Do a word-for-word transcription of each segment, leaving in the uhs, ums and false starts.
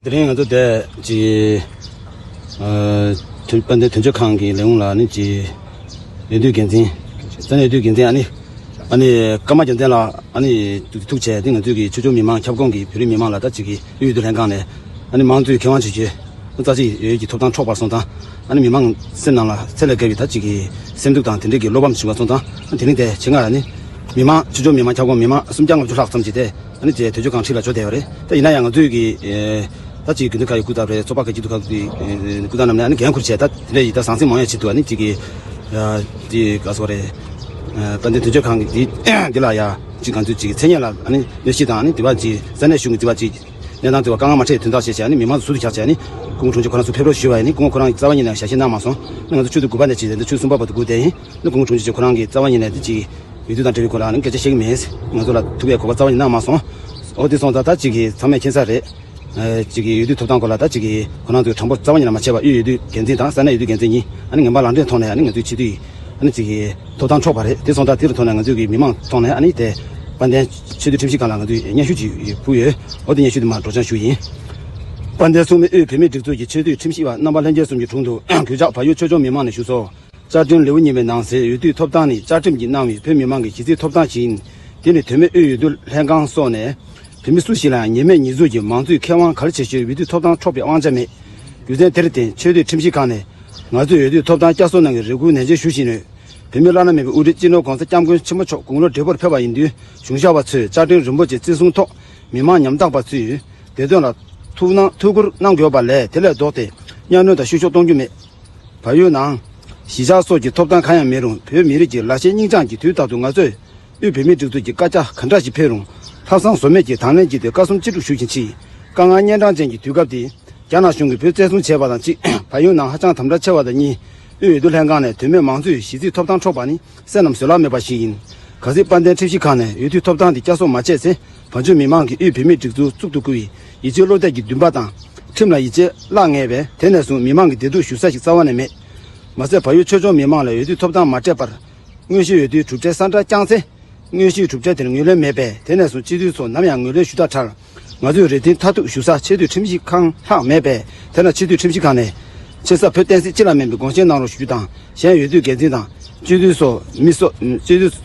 དེ་རིང་ང་ཚོ་དེ་ཅི་ཨ་དོན་དཔལ་ལྡན་དོན་གཅོད་ཁང་གི་ལས་ཁུངས་ལ་ནི་ཅི་འོས་བསྡུ་འགན་འཛིན། ས་གནས་འོས་བསྡུ་འགན་འཛིན་ཨ་ནི་ཨ་ནི་ཀརྨ་རྒྱལ་མཚན་ལགས་ཨ་ནི་ཐུག་བྱས་ཏེ་ང་ཚོའི་གི་ཆོས་ཕྱོགས་མི་མང་ཁྱབ་ཁོངས་ཀྱི་བོད་རིགས་མི་མང་ལ་ད་ཅིག་གི་འོས་བསྡུ་ལྷན་ཁང་ནས་ཨ་ནི་མང་གཙོའི་ཁེ་དབང་ཆེ་ཤོས་རྩ་ཆེ་ཡོད་ཀྱི་ཐོབ་ཐང་འཕྲོག་པར་སོང་ཙང་ཨ་ནི་མི་མང་སེམས་ནང་ལ་ཚད་ལས་བརྒལ་བའི་ད་ཅིག་གི་སེམས་སྡུག་དང་དེ་འདྲའི་གི་བློ་ཕམ་བྱུང་བ་སོང་ཙང་ཨ་དེ་རིང་དེ་ཆེད་མངགས་ལ་ནི་མི་མང་ཆོས་ཕྱོགས་མི་མང་ཁྱབ་ཁོངས་མི་མང་སུམ་བརྒྱ་ལྔ་བཅུ་ལྷག་ཙམ་ཅིག་དེ་ཨ་ནི་དེ་དོན་གཅོད་ཁང་འཁྲིས་ལ་འབྱོར་བསྡད་ཡོད་རེད། ད་ཡིན་ན་ཡང་ང་ཚོའི་གི་ཨེ་ད་ཅིག་དགེ་འདུན་ཁག་གི་སྐུ་ཚབ་རེད། ཚོགས་པ་ཁག་སྐྱིད་སྡུག་ཁག་གི་ཨེ་སྐུ་ཚབ་རྣམས་ནས་ཨ་ནི་འགན་འཁུར་བྱས་ད་དེ་འདྲ་ཡི་ད་ཟང་ཟིང་མང་ཡ་ཆེད་དུ་ཨ་ནི་ཅིག་གི་ཨ་དེ་ག་སོ་རེད། ཨ་དཔལ་ལྡན་དོན་གཅོད་ཁང་གི་འདི་འདི་ལ་ཡ་ཅིག་ང་ཚོས་ཅིག་མཚན་སྙན་ལ་ཨ་ནི་གནས་གཞི་དང་ཨ་ནི་དེ་བ་ཅིག་ས་གནས་གཞུང་གི་དེ་བ་ཅིག་གནས་སྟངས་དེ་བ་དཀའ་ངལ་མ་འཕྲད་དོན་དག་བྱས་བྱས་ཨ་ནི་མི་མང་ཚོ་ཟུར་དུ་བཞག་བྱས་ཨ་ནི་སྐུ་ངོ་དྲུང་ཆེ་ཁོ་རང་ཚོ་ཕེབས་རོགས་ཞུས་པ་ཡིན། ནི་སྐུ་ངོ་ཁོ་རང་གི་རྩ་བ་ཉིད་ནས་ཞལ་བཞེས་གནང་མ་སོང་། ནི་ང་ཚོ་ཆུ་ཚོད་དགུ་པ་ནས་ཅིག་རེད་འདི་ཆུ་ཚོད་གསུམ་པ་བར་དུ་སྒུག་བསྡད་ཡིན། ནི་སྐུ་ངོ་དྲུང་ཆེ་ཁོ་རང་གི་རྩ་བ་ཉིད་ནས་དེ་ཅིག་འོས་བསྡུ་དང་འབྲེལ་བའི་སྐོར་ལ་ནི་སྐད་ཆ་བཤད་ཀྱི་མེད། ང་ཚོ་ལ་ཐུག་པའི་གོ་སྐབས་རྩ་བ་ཉིད་གནང་མ་སོང་། འོ་དེ་སོང་ཙང་ད་ཅིག་གི་ཚང་མས་མཁྱེན་གསལ་རེད། ཨ་ཅིག་གི་འོས་བསྡུ་ཐོབ་ཐང་སྐོར་ལ་ད་ཅིག་གི་ཁོ་རང་ཚོའི་གྲངས་འབོར་རྩ་བ་ཉིད་ནས་མ་ཆད་པ་དབུས་འོས་བསྡུ་འགན་འཛིན་དང་ས་གནས་འོས་བསྡུ་འགན་འཛིན་གཉིས་ཨ་ནི་ངན་པ་ལག་འབྲེལ་ཐོག་ནས་ཨ་ནི་ང་ཚོའི་སྤྱི་འཐུས་ཨ་ནི་ཅིག་གི་ཐོབ་ཐང་འཕྲོག་པ་རེད། དེ་སོང་ཙང་དེ་རུ་ཐོག་ནས་ང་ཚོའི་གི་མི་མང་ཐོག་ནས་ཨ་ནི་དེ་དཔལ་ལྡན་ཆེས་མཐོའི་ཁྲིམས་ཞིབ་ཁང་ལ་ང་ཚོས་སྙན་ཞུ་ཅིག་ཕུལ་ཡོད། འོ་དེ་སྙན་ཞུ་དེ་མར་སྒྲོག་སྦྱང་ཞུ་ཡིན། དཔལ་ལྡན་མཚུངས་མེད་དབུས་བོད་མིའི་སྒྲིག་འཛུགས་ཀྱི་ཆེས་མཐོའི་ཁྲིམས་ཞིབ་པ་རྣམ་པ་ལྷན་རྒྱས་གསུམ་གྱི་དྲུང་དུ་གུས་ཕྱག་བལ་ཡུལ་ཆོས་ཕྱོགས་མི་མང་ནས་ཞུ་སོ། བཅའ་ཁྲིམས་ལེའུ་གཉིས་པའི་ནང་གསལ་འོས་བསྡུའི་ཐོབ་ཐང་ནི་བཅའ་ཁྲིམས་ཀྱིས་གནང་བའི་བོད་མི་མང་གི་གཞི་རྩའི་ཐོབ་ཐང་ཞིག་ཡིན། དེ་ནི་དོན་མེད་དབུས་འོས་བསྡུ་ལྷན་ཁང་སོགས་ནས་བོད་མི་སུ་ཞིག་ལའང་ཉེས་མེད་ཉེས་འཛུགས་ཀྱི་མང་གཙོའི་ཁེ་དབང་གལ་ཆེ་ཤོས་འོས་བསྡུའི་ཐོབ་ཐང་འཕྲོག་པའི་དབང་ཆ་མེད། རྒྱུ་མཚན་དེར་བརྟེན་ཆེས་མཐོའི་ཁྲིམས་ཞིབ་ཁང་ནས་ང་ཚོས་འོས་བསྡུའི་ཐོབ་ཐང་བསྐྱར་གསོ་གནང་བའི་རེ་སྐུལ་ནན་ཆེ་ཞུ་བཞིན་ཡོད། བོད་མིའི་བླ་ན་མེད་པའི་དབུ་ཁྲིད་སྤྱི་ནོར་༸གོང་ས་༸སྐྱབས་མགོན་ཆེན་པོ་མཆོག་དགུང་ལོ་བགྲེས་པོར་ཕེབས་པ་ཡིན་དུས་གཞུང་ཞབས་པ་ཚོས་བཅའ་ཁྲིམས་རིན་པོ་ཆེ་བརྩི་སྲུང་ཐོག་མི་མང་ཉམ་ཐག་པ་ཚོས་བདེ་དོན་ལ་ཐུགས་སྣང་ཐུགས་ཁུར་གནང་དགོས་པ་ལས་དེ་ལས་ལྡོག་སྟེ་གཉའ་གནོན་དང་བཤུ་གཞོག་གཏོང་རྒྱུ་མེད། བལ་ཡུལ་ནང་གཞིས་ཆགས་སོགས་ཀྱི་ཐོབ་ཐང་གང་ཡང་མེད་རུང་བོད་མི་རིགས་ཀྱི་ལ་གཞས་སྙིང་བཅངས་ཀྱིས་དུས་རྟག་ཏུ་ང་ཚོས་དབུས་བོད་མིའི་སྒྲིག་འཛུགས་ཀྱི་བཀའ་རྒྱ་ག་འདྲ་ཞིག་ཕེབས་རུང་ལྷག་བསམ་ཟོལ་མེད་ཀྱིས་དང་ལེན་གྱིས་དེ་བཀའ་གསུང་ཅི་སྒྲུབ་ཞུ་བཞིན་མཆིས། དཀའ་ངལ་གཉན་འཕྲང་ཅན་གྱི་དུས་སྐབས་འདི་རྒྱ་ནག་གཞུང་གིས་བོད་བཙན་བཟུང་བྱས་པ་དང་གཅིག་བལ་ཡུལ་ནང་ཧ་ཅང་དམ་དྲག་ཆེ་བ་དང་གཉིས་དབུས་འོས་བསྡུ་ལྷན་ཁང་ནས་དོན་མེད་མང་གཙོའི་གཞི་རྩའི་ཐོབ་ཐང་འཕྲོག་པ་ནི་བསོད་ནམས་བཟོད་གླགས་མེད་པ་ཞིག་ཡིན། གལ་སྲིད་དཔལ་ལྡན་ཁྲིམས་ཞིབ་ཁང་ནས་འོས་བསྡུའི་ཐོབ་ཐང་འདི་བསྐྱར་གསོ་མ་བྱས་ཚེ་བོད་ལྗོངས་མི་མང་གིས་དབུས་བོད་མིའི་སྒྲིག་འཛུགས་བཙུགས་སུ་བསྐུལ་བའི་ཡིད་ཆེས་བློ་གཏད་ཀྱི་འདུན་པ་དང་། ཁྲིམས་ལ་ཡིད་ཆེས་བརླག་ངེས་པས་དེ་ནས་བཟུང་མི་མང་གི་བདེ་སྡུག་ཞུ་ས་ཞིག་རྩ་བ་ནས་མེད། མ་ཟད་བལ་ཡུལ་ཆོས་ཕྱོགས་མི་མང་ལ་འོས་བསྡུའི་ཐོབ་ཐང་མ་སྤྲད་པར་དངོས་གཞིའི་འོས་བསྡུའི་གྲུབ་འབྲས་གསལ་བསྒྲགས་བསྐྱངས་ཚེ། དངོས་གཞིའི་གྲུབ་འབྲས་དེར་ངོས་ལེན་མེད་པས་དེ་ནས་བཟུང་སྤྱི་འཐུས་ཚོ་ནམ་ཡང་ངོས་ལེན་ཞུ་ཐབས་བྲལ། ང་ཚོས་རེ་འདུན་མཐར་ཐུག་ཞུ་ས་ཆེས་མཐོའི་ཁྲིམས་ཞིབ་ཁང་ལྷག་མེད་པས་དེ་ན་ཆེས་མཐོའི་ཁྲིམས་ཞིབ་ཁང་ནས་ཆེ་ས་བོད་བསྟན་སྲིད་སྤྱི་ལ་སྨན་པའི་དགོངས་བཞེས་གནང་རོགས་ཞུ་རྒྱུ་དང་། གཞན་འོས་བསྡུའི་འགན་འཛིན་དང་སྤྱི་འཐུས་སོགས་མི་སོགས་སྤྱི་འཐུས་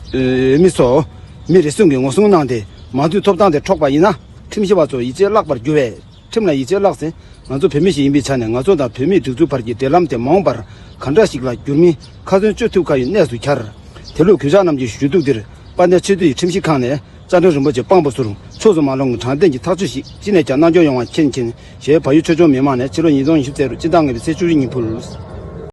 མི་སོགས་མི་རེ་ཟུང་གིས་ངོ་སྲུང་གནང་སྟེ་མང་གཙོའི་ཐོབ་ཐང་དེ་འཕྲོག་པ་ཡིན་ན་ཁྲིམས་ཞིབ་པ་ཚོ་ཡིད་ཆེས་བརླག་པར་འགྱུར་བས། ཁྲིམས་ལ་ཡིད་ཆེས་བརླག་ཚེ་ང་ཚོ་བོད་མི་ཞིག་ཡིན་པའི་ཆ་ནས་ང་ཚོ་དང་བོད་མིའི་སྒྲིག་འཛུགས་བར་གྱི་འབྲེལ་ལམ་དེ་མ་འོངས་པར་ག་འདྲ་ཞིག་ལ་འགྱུར་མིན་ཁ་ཚོན་གཅོད་ཐུབ་ཁ་ཡི་གནས་སུ་གྱར། དེ་ལུགས་གུས་ཕྱག་རྣམས་ཀྱི་ཞུ་གཏུག་འདིར་དཔལ་ལྡན་ཆེས་མཐོའི་ཁྲིམས་ཞིབ་ཁང་ནས་བཅའ་ཁྲིམས་རིན་པོ་ཆེ་དཔང་པོ་ཚུར་ཕྱོགས་སུ་མ་ལྷུང་གི་དྲང་བདེན་གྱི་ཐག་གཅོད་ཞིག་ཅི་ནས་ཀྱང་གནང་སྐྱོང་ཡོང་བ་མཁྱེན་མཁྱེན་ཞེས་བལ་ཡུལ་ཆོས་ཕྱོགས་མི་མང་ནས་ཕྱི་ལོ་ཉིས་སྟོང་ཉི་ཤུ་རྩ་དྲུག་སྤྱི་ཟླ་ལྔ་པའི་ཚེས་བཅུ་གཉིས་ཉིན་ཕུལ།